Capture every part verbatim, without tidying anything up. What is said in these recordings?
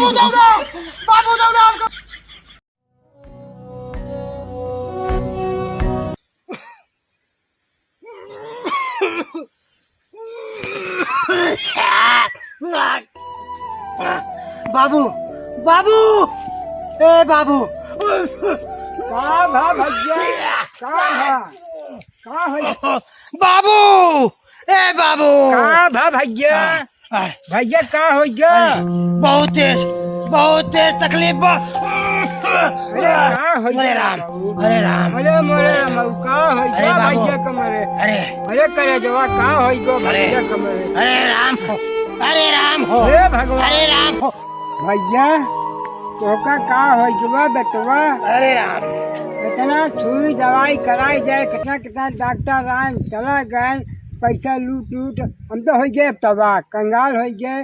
बाबू दौड़ा, बाबू दौड़ा। बाबू, बाबू, ए बाबू। का भा भैया? का भा? का होई? बाबू, ए बाबू। का भा भैया? आ, आ। भैया का होई गा? अरे, बहुत तेज, बहुत तेज तकलीफ बा। अरे, का होई अरे गा राम, बाबू? अरे राम। अरे मोरे राम, का होई अरे गा बाबू। भैया के मरे? अरे। अरे करेजवा, का होई गो अरे। भैया के मरे? अरे राम हो, अरे राम हो, हे भगवान। अरे राम हो। भैया, तोहका का होई गवा बेटवा? अरे राम। इतना सुई दवाई कराई जाए, कितना कितना डॉक्टर आए, चला गए, पैसा लूट लूट, हम तो होई गए तबाह, कंगाल होई गए।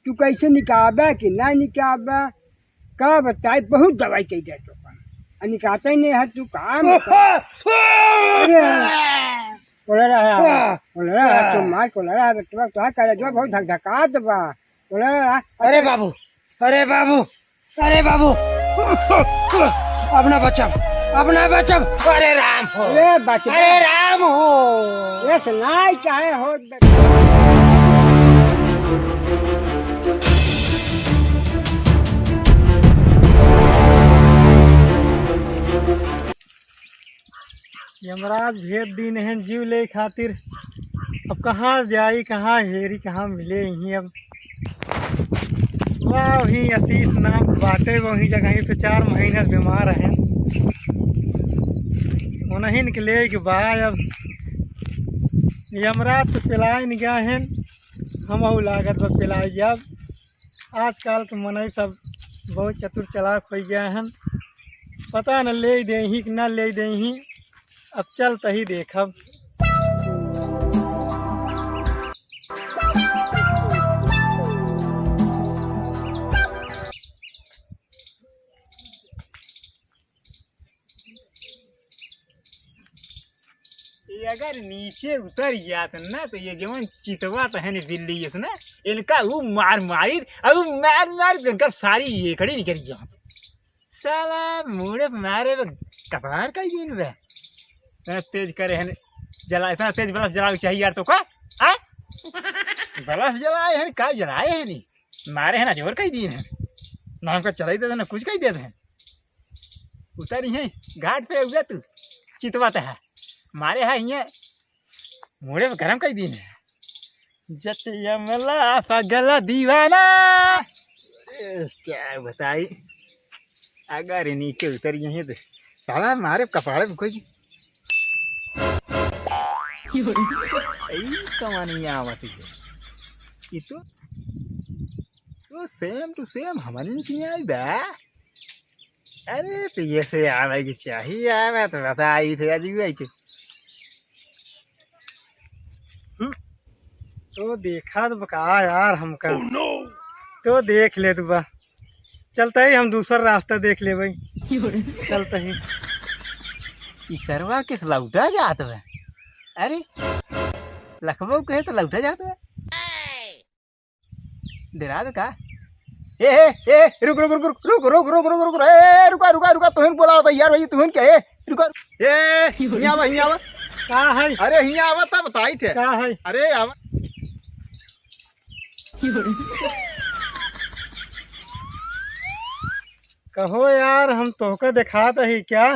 तू कैसे निकाबे कि ना निकाबे? का बताई, बहुत दवाई कई दे तो, आ निकाते ही नहीं है, तू काम कर। अरे, बोले रहा है, बोले रहा है, तू मार को लड़ा है, बेटवा, तो करे जो बहुत धक धकात बा। बोले रहा, अरे बाबू, अरे बाबू, अरे बाबू, अब ना बचब, अब ना बचब। अरे राम हो, अरे बच अरे राम हो। ये सुनाई चाहे हो। यमराज भेज दीन हैं जीव ले खातिर। अब कहाँ जाई, कहाँ हेरी, कहाँ मिले यहीं अब। वाह, वहीं आशीष नाम बाटे, वहीं जगह पे चार महीना से बीमार है। उन्हीं के ले के बा अब। यमराज तो पिलाए न गया है, हम अहू लागत बा पिलाई जाब। आजकल के मनई सब बहुत चतुर चालाक होइ गया है। पता न ले देही कि ना ले देही, अब चल तही देखब। ये अगर नीचे उतर जात ना, तो ये जवन चितवा तो है न बिल्ली, ये ना, इनका ऊ मार मारी, और ऊ मार मार के इनकर सारी एकड़ी निकल जात। साला मुड़े मारे बे, कपार का दिन बे। इतना तेज करे है, जला, इतना तेज बल्ब जलावे चाहिए यार तो का? हाँ? बल्ब जलाए है, का जलाए है नहीं? मारे है ना जोर कई दिन है, ना हमका चलाई देते, ना कुछ कई देते हैं। उतरी है घाट पे उगे तू, चितवा ते है, मारे है हियाँ, मुड़े में गरम कई दिन है। जट यमला पगला दीवाना। ए, क्या बताई, अगर नीचे उतर गए हैं तो साला मारे कपाड़े में कोई। ई कमानी आवत है, ई तो तो same to same हमन के यहाँ बा। अरे, तो ये से आवे के चाहिए, आवे तो बताई थे, आज भी आई थे। हम्म, तो देखा तो बका यार हमका। Oh, no! तो देख ले तू बा। चलते ही हम दूसर रास्ता देख लेबे। चलते ही। ई सरवा किस लौटा जात बा? अरे, लखबो कहे तो लौटा जात बा। डेरा दे का? ए, ए, ए, रुक, रुक, ए, रुका, रुका, रुका, तुहिन बोला भाई यार, भाई, तुहिन क्या, ए, रुका। ए, हियाँ आवा, हियाँ आवा। का है? अरे, हियाँ आवा, तब बताई थे। का है? अरे, आवा। कहो यार, हम तोहका देखात ही क्या?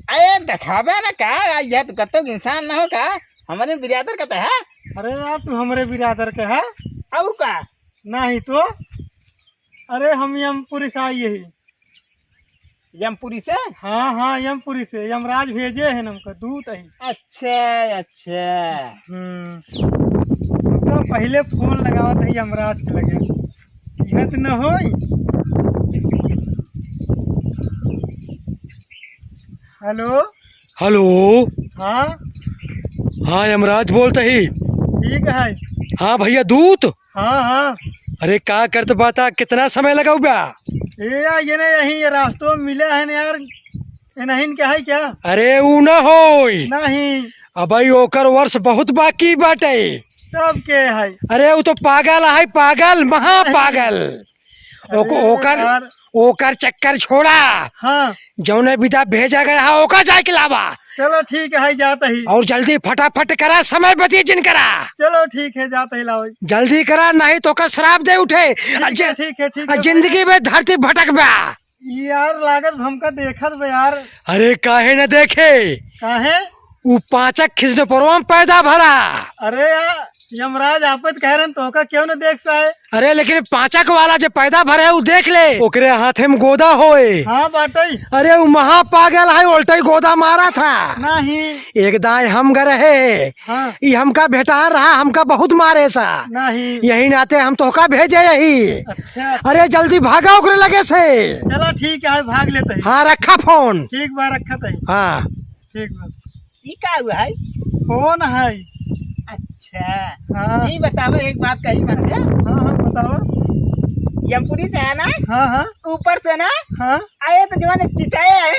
अरे, देखाबे ना का? यह तो कतौ इंसान ना हो का? हमरे बिरादर का तो है। अरे यार, तू हमरे बिरादर के है? और का? नहीं तो। अरे, हम यमपुरी से आई ही। यमपुरी से? हाँ, हाँ, यमपुरी से। यमराज भेजे हैं हमका, दूत है। अच्छा, अच्छा। हम्म। तो पहले फोन लगावत है यमराज के लगे। यह तो न होई। हेलो। हेलो। हाँ। हाँ, यमराज बोलत ही। ठीक है। हाँ भैया, दूत। हाँ, हाँ। अरे, का करत बाता, कितना समय लगाऊ बा? ए, या, ये ना, यहीं, ये रास्तों में मिला है ना यार, ये नहीं क्या है क्या? अरे, ऊ ना होई। नहीं। अबे, ओकर वर्ष बहुत बाकी बाटे। तब के है? अरे, ऊ तो पागल है, पागल, महा नहीं। पागल। ओक-, अरे ओकर, यार। ओकर चक्कर छोड़ा। हाँ। जौने बिदा भेजा गया है, ओका जाए के लावा। चलो ठीक है, जात ही। और जल्दी फटाफट करा, समय बती जिन करा। चलो ठीक है, जात ही लाओ। जल्दी करा, नहीं तो ओका श्राप दे उठे। ठीक है, अ जि-, ठीक है, ठीक अ है। जिंदगी में धरती भटक बा। यार, लागत हमका देखत बा यार। अरे, काहे न देखे? काहे? उ पाचक खिसनपुरवा में पैदा भरा। अरे यार, यमराज आपत कह रहे हैं, तोहका क्यों न देख पाए? अरे, लेकिन पाचक वाला जो पैदा भरे, उ देख ले, ओकरे हाथे में गोदा होए। हाँ, बाटई। अरे, उ महापागल है, उल्टई गोदा मारा था। नहीं। एक दाई हम घर है, हाँ। ई हमका भेटा रहा, हमका बहुत मारे सा। नहीं। यही नाते हम तोहका भेजे यही। अच्छा। अरे जल्दी भागा ओकरे लगे से। चलो ठीक है, भाग लेते हैं। हाँ, रखा फोन। ठीक बा, रखत है। हाँ। ठीक बा। ई का हुआ है? फोन है। अच्छा। हाँ। ई बताओ, एक बात कही मारे। हाँ, हाँ, बताओ। यमपुरी से है ना? हाँ, हाँ। ऊपर से ना? हाँ। आए तो जवान चिताए आए,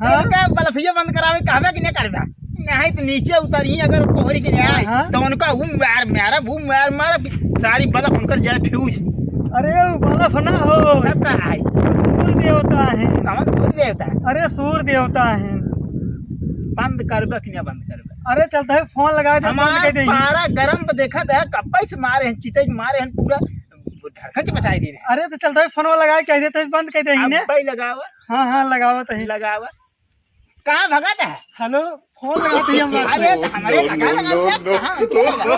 हाँ। इनका बल्फिया बंद करावे, कहबे कि नहीं करबा? नहीं तो नीचे उतरी, अगर तोहरी के नहीं आए, हाँ। तो उनका ऊ मार मारा, ऊ मार मारा, सारी बल्फ उनकर जाए फ्यूज। अरे, वो बल्फ ना हो। तब का है? सूर्य देवता है। कौन सूर्य देवता है? अरे, सूर्य देवता है। बंद करबे कि नहीं बंद करबे? अरे, चलता है, फोन लगा दे, बंद हमार कर दे। पारा गरम तो देखा था, कब्बे से मारे हैं, चिते मारे हैं, पूरा धड़कन से बचाई दे रहे हैं। अरे, तो चलता है, फोन लगा के कह देते हैं, बंद कर दे इन्हें। अब्बे लगावा। हाँ, हाँ, लगावा तो ही। लगावा। कहाँ भगत है? हेलो, फोन लगा दिया हम। अरे, तो हमारे लगा, लगा, लगा, कहाँ, कहाँ लगा?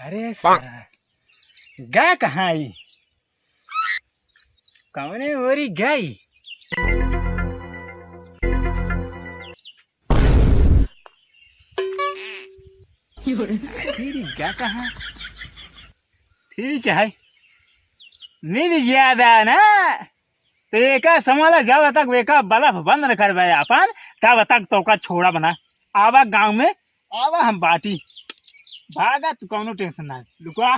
अरे, सारा, गा कहाँ आई? कौने ओरी गई? आखिर क्या कहा? ठीक है, मिल ज्यादा ना, तो एका समझ ला, जब तक एका बल्ब बंद न करबे अपन, तब तक तोका छोड़ब ना। आवा गाँव में, आवा हम बाटी। भागा तू, कौनो टेंशन ना है। लुकवा।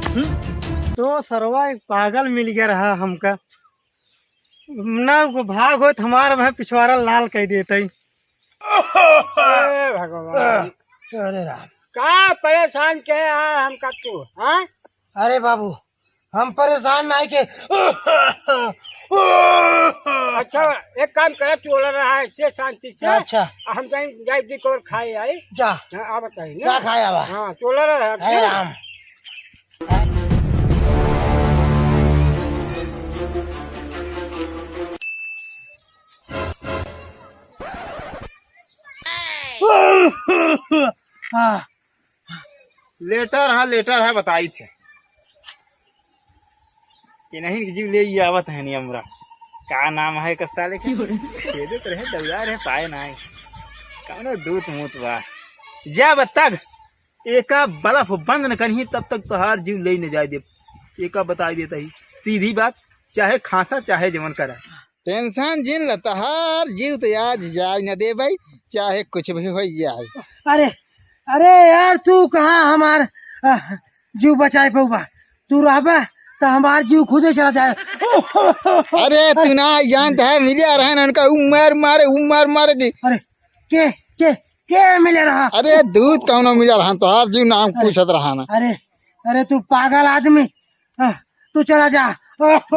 हम्म, तो सरवा एक पागल मिल गया रहा हमका। ना को भाग होत हमार वह पिछवाड़ा लाल कह देते। हे भगवान। अरे राम। का परेशान के है हमका तू, हाँ? अरे बाबू, हम परेशान नाहीं के। अच्छा, एक काम करे, तू ओला रहा ऐसे शांति से। अच्छा। हम कहीं जाए दी और खाए आई। जा। हाँ, आ बताइए। जा खाए आवा। हाँ, तू ओला रहा। अरे राम। हाँ। लेटर है, लेटर है, बताई थे। ये नहीं कि जीव ले ही आवत है नहीं हमरा। का नाम है कस्ता लेके? खेदे तो रहे, दौड़ा रहे, पाए ना है। कौनो दूत मूत बा। जब तक एका बल्ब बंद न करिही, तब तक तोहार जीव ले न जाए दे। एका बताई देता ही, सीधी बात, चाहे खांसा, चाहे जवन करा। टेंशन जिन ल, तहार जीव तो आज जाए न देबै, चाहे कुछ भी हो जाए। अरे, अरे यार, तू कहाँ हमार, अ, जीव बचाए पउबा? तू रहबा तो हमार जीव खुदे चला जाए। अरे, तू ना जानत है, मिलिया रहन उनका, उ मार मारे, उ मार मारे दी। अरे, के, के, के मिले रहा? अरे, दूत कौनो मिलिया रहन, तोहार जीव नाम अरे, पूछत रहा ना। अरे, अरे, तू पागल आदमी, हाँ, तू चला जा।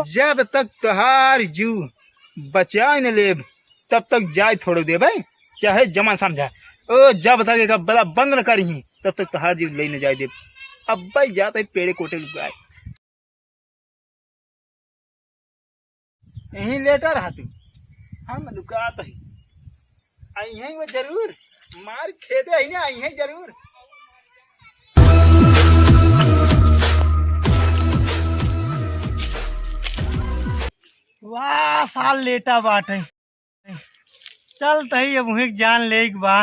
जब तक तोहार जीव बचाए न लेब, तब तक जाए थोड़ो देबै, चाहे जमन समझा। ओ, जब तक एक बल्ब बंद न करिही, तब तक तोहार जीव ले न जाए देब। अब्बै जात है पेड़े कोटे लुकाए। यहीं लेटा रहा तू, हम लुकात ही। अइहैं वो जरूर, मार खेदे ही ना, अइहैं जरूर। वाह, साल लेटा बाटे। चल तही अब उहें जान लेक बा।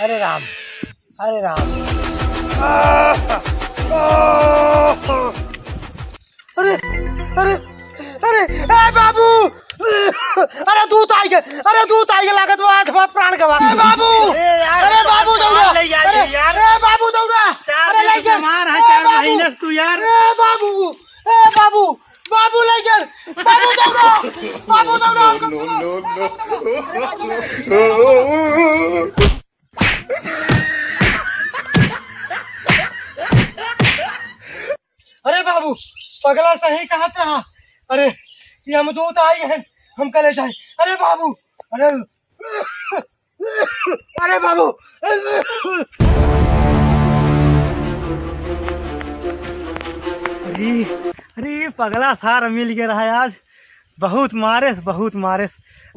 अरे राम, अरे राम। अरे, अरे, अरे, ए बाबू! अरे दूत आइगे, अरे दूत आइगे, लागत बा आज हमार प्राण गवा। ए बाबू! ए यार, अरे बाबू, दौड़ा! ले यार, अरे, यार। ए बाबू, दौड़ा! चार अरे दिन लइके, बीमार है, ए चार बाबू! महीने से तू यार। ए बाबू! ए बाबू! बाबू, ले पगला सही कहत रहा। अरे, यमदूत आई है, हमका ले जाए। अरे बाबू, अरे, अरे बाबू। अरे, अरे, पगला सार मिल गया रहा आज। बहुत मारेस, बहुत मारेस।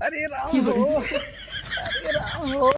अरे राम हो, अरे राम हो।